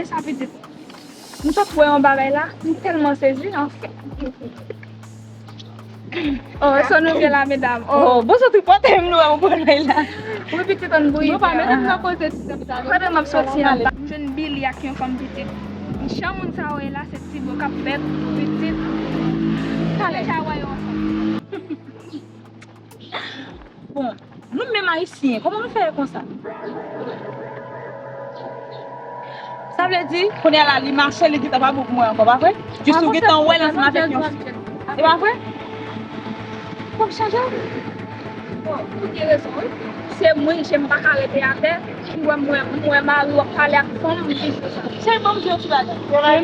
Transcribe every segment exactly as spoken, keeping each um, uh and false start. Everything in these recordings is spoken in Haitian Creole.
Sa pitit. M sot wè yon bagay la, m tèlman sezi, anfen. Oh, e sa nou gen la, medam. Oh. Oh, bon, sot ou pote m nou wè yon bagay la. Wi, pitit, ann bouyi. Bon, pa mete m nan koze ti tèm sa, non. Pandan m ap soti anba, m jwenn Billy ak yon fanm pitit. Jan moun sa yo ye la, se ti bo k ap fèt, pitit. Talè. Deja wè yo ansanm. Bon, nou menm Ayisyen, kòman nou fè konsa? Sa vle di, kounye a la, li mache, li gentan pa bon pou mwen ankò, pa vre? Jis ou gentan wè l ansanm avèk yon fi. E pa vre? Fòk chanje. Bon, ou gen rezon, wi. Se mwen, je m pa ka rete atè. M wè, m wè, m wè mari w ap pale ak fanm, m di, cheri, ban m di yon ti bagay.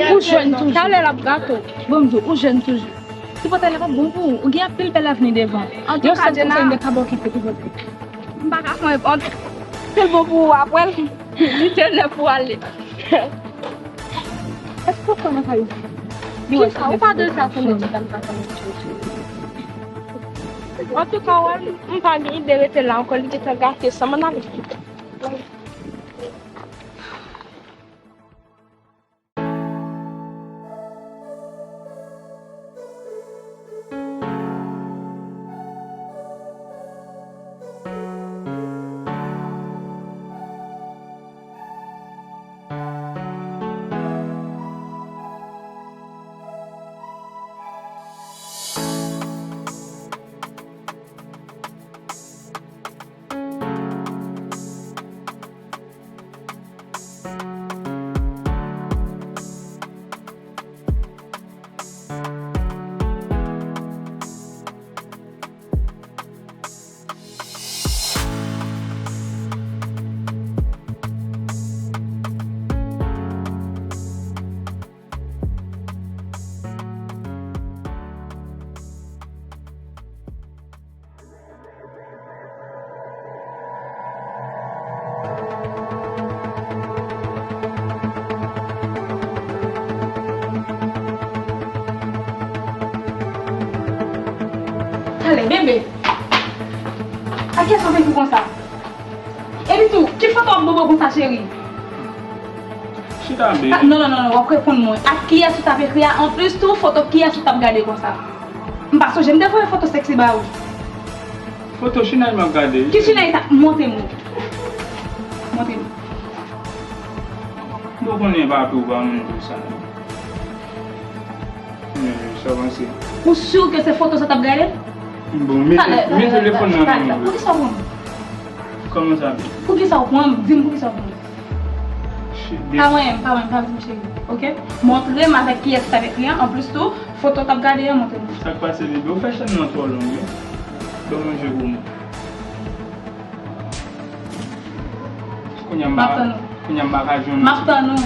Ou jèn toujou. Talè l ap gate w. Ban m di w, ou jèn toujou. Tripotay la p ap bon pou ou. Ou gen anpil bèl avni devan. Antouka, Jenna, m pa ka fè yon, se l bon pou ou apre l. Li te lè pou ale. Èske w konn sa yo? Kisa? Ou pa deja konnen kisa m ta fè? Antouka, wè, m pa gen ide rete la ankò, li gentan gate san m ann ale. Talè, bebe. A kiyès w ap ekri konsa? Epi tou, ki foto w ap bobo konsa, cheri? Chita, bebe. Ah, non, non, non, non, w ap reponn mwen. Ak kiyès ou t ap ekri a? Anplis tou, foto kiyès ou t ap gade konsa? M pa sonje m te voye foto sèksi ba ou. Foto chinay m ap gade. Ki chinay sa? Montre m li. Montre m. Bon, konnen pa tou, pa moun tou sa. Men, sa w panse? Ou si ke se foto sa w t ap gade? Bon, mete, mete telefòn nan men mwen. Poukisa w pran m? Kòman sa? Poukisa w pran m? Di m poukisa w pran m. Pa mwen, pa mwen, pa di m cheri. Oke? Montre m avèk kiyès w t ap ekri an. Anplis tou, foto w t ap gade an, montre m. Sa k pase, bebe? Ou fè chèn nan twò long, wi. Ban m yon je pou mwen. Kounye a m pa, kounye a m pa ka jwenn. M ap tann ou.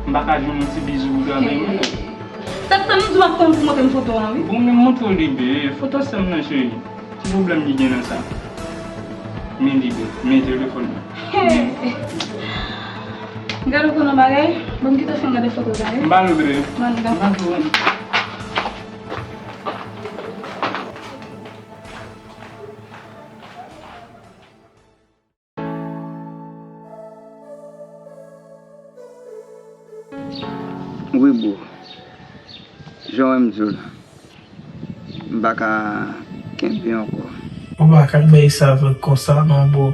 M pa ka jwenn yon ti bizou pou dòmi, wi. Sa k tann ou di m ap tann ou pou montre m foto an, wi. Bon, men montre w li, bebe. Foto sè m nan, cheri. Ki pwoblèm li gen nan sa? Men li, bebe. Men telefòn nan. Gade w konn yon bagay? Bon, m kite w fin gade foto sa, wi. M pa vle, bebe. M pa vle. Wi, bro. Jan w wè m di w la, m pa ka kenbe ankò. Ou pa ka bay sa vag konsa non, bro.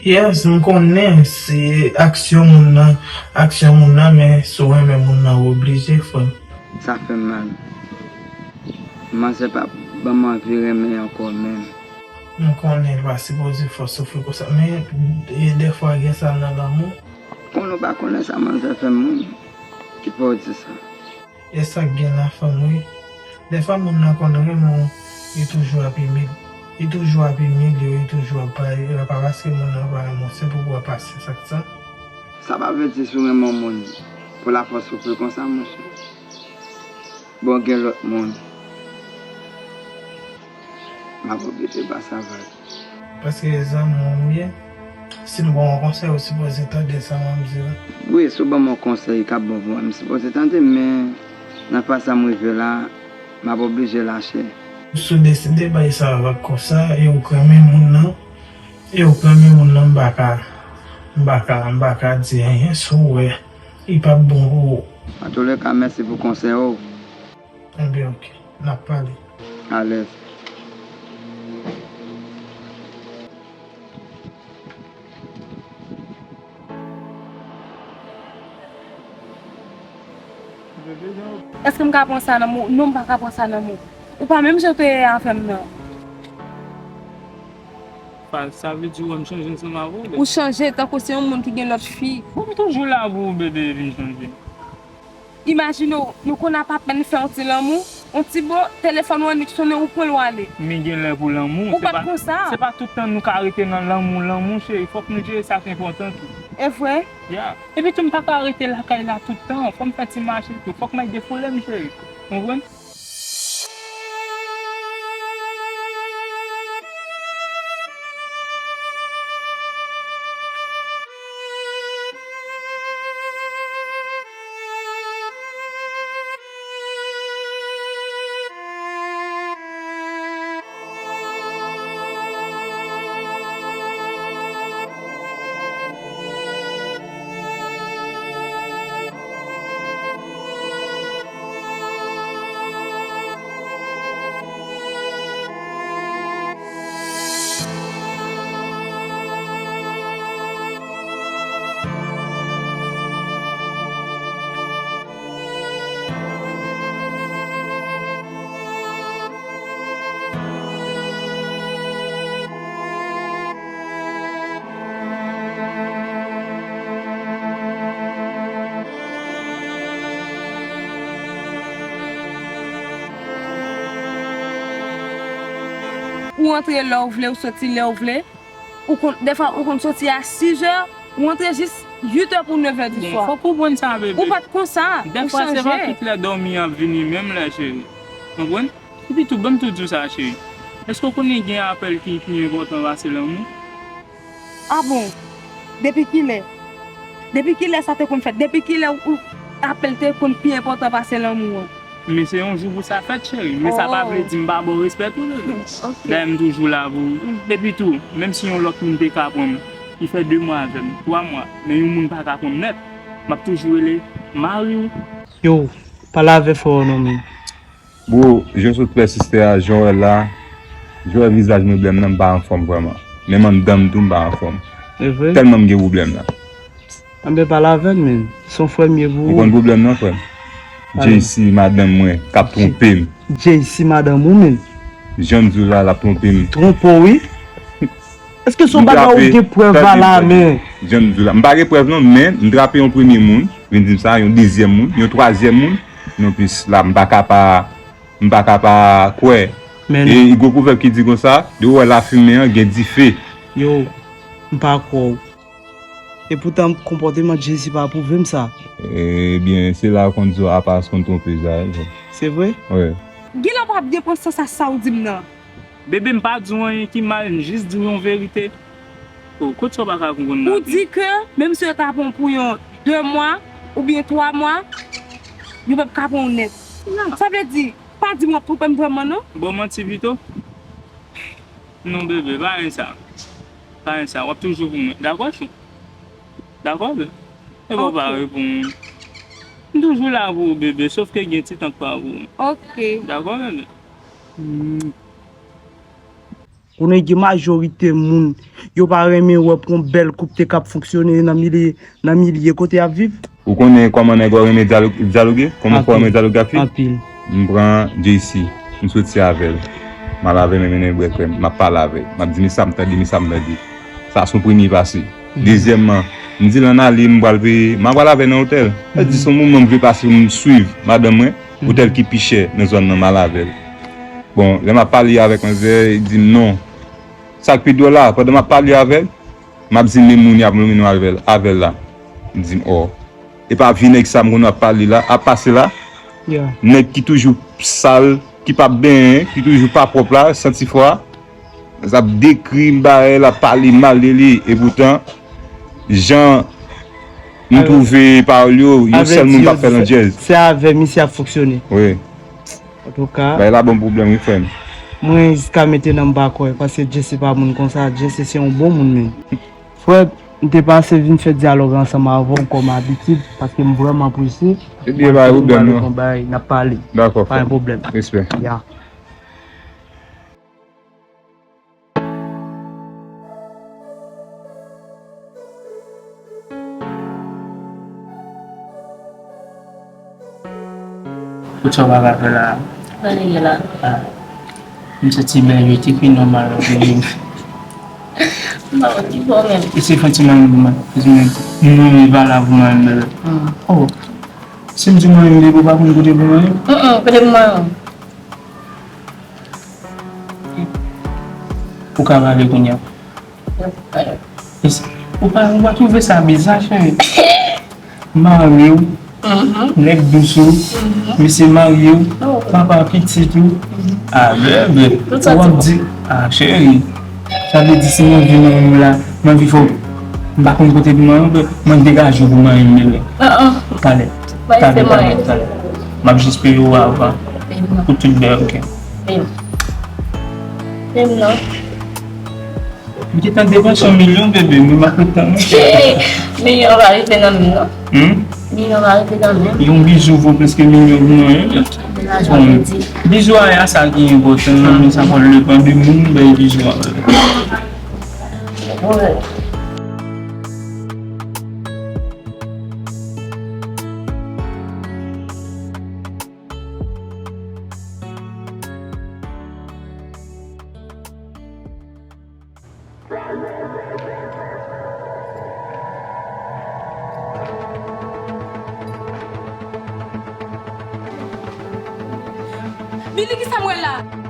Yes, m konnen se aksyon moun nan, aksyon moun nan, men si w renmen moun nan, ou oblije, frè m. Sa fè m mal. Manzè pa ban m anvi renmen ankò menm. M konnen l pa sipoze fè w soufri konsa, men, e, dèfwa gen sa nan lanmou. Konnen w pa konnen sa manzè fè moun ki fè w di sa. E sa k gen la, fanm, wi. Dèfwa moun nan konn renmen w, li toujou ap imil-, li toujou ap imilye w, li toujou ap pale, e pa paske moun nan pa renmen w, se pou w ap pase sa k sa. Sa pa vle di si w renmen yon moun, pou l ap fè w soufri konsa, monchè. Bon, gen lòt moun. M ap oblije pase avè l. Paske zanmi w m ye, si m ba w yon konsèy, ou sipoze tande sa m ap di w. Wi, si w ban m yon konsèy k ap bon pou mwen, m sipoze tande, men nan faz sa m rive la, m ap oblije lache. Si w deside bay sa vag konsa, e ou k renmen moun nan, e ou k renmen moun nan, m pa ka, M pa ka, m pa ka di anyen si w wè li p ap bon pou ou. Antouleka, mèsi pou konsèy ou. Enben, oke. N ap pale. Alèz. Èske m ka pran sa nan men w? Non, m pa ka pran sa nan men w. Ou pa menm jan w te ye avè m nan. Sa, sa vle di w wè m chanje ansanm avè w? Ou chanje tankou se yon moun ki gen lòt fi. Bon, m toujou la pou ou, bebe, vin chanje. Imajine w, nou konn ap apèn fè yon ti lanmou, yon ti bo, telefòn ou annik sonnen, ou pran l, w ale. Men gen lè pou lanmou. Ou pa t konsa. Se pa tout tan nou ka rete nan lanmou, lanmou, cheri. Fòk nou jere sa k enpòtan tou. E vre? Ya. Epi tou, m pa ka rete lakay la tout tan. Fò m fè ti mache tou. Fòk m al defoule m, cheri. Konprann? Ou antre lè w vle, ou soti lè w vle. Ou konn, defwa, ou konn soti a sizè, ou antre jis uitè pou nevè di swa. Fòk ou konprann sa, bebe. Ou pa t konsa, ou chanje. Defwa, se pa tout lè dòmi an ap vini menm lè, cheri. Konprann? Epi tou, ban m tou di w sa, cheri. Èske w konnen gen apèl ki pi enpòtan pase lanmou? A bon? Depi kilè? Depi kilè sa te konn fèt? Depi kilè ou, apèl te konn pi enpòtan pase lanmou an? Men se yon jou pou sa fèt, cheri. Men sa pa vle di m pa ba w respè tou, bebe. Dayè, m toujou la pou ou. Epi tou, menm si yon lòt moun te ka pran m, li fè de mwa avè m, twa mwa, men yon moun pa ka pran m nèt, m ap toujou rele mari w. Yo, pale avè frè w non, men. Bro, jan w sot fè sistè a, jan w wè l la, jan w wè vizaj m, pwoblèm nan, m pa anfòm vrèman. Menm anndan m tou, m pa anfòm. E vre? Tèlman m gen pwoblèm la. Anben, pale avè l, men. Se yon frè m ye pou ou. Ou konn pwoblèm nan, frè m? Jaycee, madanm mwen, k ap twonpe m. Jaycee, madanm ou, men. Jan m di w la, l ap twonpe m. Twonpe w, wi. Èske se yon bagay ou gen prèv a la men? Jan m di w la, m pa gen prèv non, men m trape yon premye moun, vin di m sa, yon dezyèm moun, yon twazyèm moun. Non, plis la, m pa ka pa, m pa ka pa kwè. E gwo pwovèb ki di konsa, depi w wè lafimen an, gen dife. Yo, m pa kwè w. Epoutan, konpòteman Jaycee pa pwouve m sa. Ebyen, se la w konn di w apa konn twonpe Zayè. Se vre? Wi. Genlè w pa byen pran sans a sa w di m nan. Bebe, m pa di w anyen ki mal, m jis di w yon verite. O, kot sa w pa ka konprann la? Ou di ke menm si yo ta pran w pou yon de mwa oubyen twa mwa, yo p ap ka pran w nèt. Sa vle di, pa di m w ap twonpe m vrèman non. Bon, manti pito. Non, bebe, pa gen sa. Pa gen sa, w ap toujou pou mwen. Dakò, chou? Dakò, bebe? E bon, pa reponn. M toujou la pou ou, bebe, sof ke gen ti tan k pa pou ou. Ok. Dakò, bebe? Hmm. Konnen gen majorite moun, yo pa renmen wè pou yon bèl koup te kab fonksyone nan milye, nan milye kote y ap viv. Ou konnen kòman nèg yo renmen dyalo-, dyaloge? Kòman fò renmen dyaloge ak fi? Anpil. M pran Jaycee, m soti avè l. M al avè l, men mennen brèk frè m, m ap pale avè l. M ap di, men sa m tande, men sa m tande. Sa se yon premye pase. Dezyèmman, m di l ann ale, m pral peye, m a pral avè l nan otèl. Sa di se yon moman m vle pase pou m swiv madanm mwen, otèl ki pi chè nan zòn nan, m al avè l. Bon, lè m ap pale avèk manzè, li di m non. Sa k pi dwòl la, pandan m ap pale avè l, m ap di l men moun y ap lonmen nou avè l, avè l la. Li di m ò. E pa vye nèg sa m konn ap pale la, ap pase la. Nèg ki toujou sal, ki p ap benyen, ki toujou pa pwòp la, santi fò a. L ap dekri m bagay, l ap pale mal de li. Epoutan, jan m twouve pawòl yo, yon sèl moun k ap fè landjèz. Se avè misye ap fonksyone. Wi. Antouka, bagay la ban m pwoblèm, wi, frè m. Mwen jiska mentnan m pa kwè, paske Jaycee pa moun konsa, Jaycee se yon bon moun, men. Frè, M te pase vin fè dyalòg ansanm avè w kòm abitid, paske m vrèman apresye. Ebyen, pa gen pwoblèm, non. N ap pale. Dakò, frè m. Pa gen pwoblèm. Respè. Ya. Ou sa w pa ka fè la? Sa li ye la? Ah. M santi bèl wi, te pi nòmal wi. M pa wè ki bò menm. E se fon ti manyen pou mwen. Di mwen, mwen, mwen pa la pou manyen bèbè. Oh. Si m di manyen bèbè, ou pa konn kote pou manyen? Mm, mm, kote pou manyen? Ou ka pale kounye a. Ou pa, ou pa twouve sa biza, cheri? Mari w, nèg dous ou, misye marye w, papa pitit ou. Ah, bebe, w ap di, ah, cheri. Sa vle di si mwen anvi manyen m la, mwen anvi fè w, m pa konn kote pou manyen w, mwen degaje w pou manyen m, bebe. Talè, talè, talè, talè. M ap jis peye w avan. Pou tout bèl, ok. Peye m non. M gentan depanse yon milyon, bebe, men m ap ret tann ou. Milyon pa rive nan men m, non. Hmm? Milyon pa rive nan men m. Yon bizou vo plis ke milyon pou mwen, wi. Bon, bizou a, a sa ki enpòtan, nan men sa pral depann de moun, bay bizou a. Billy, kisa m wè la?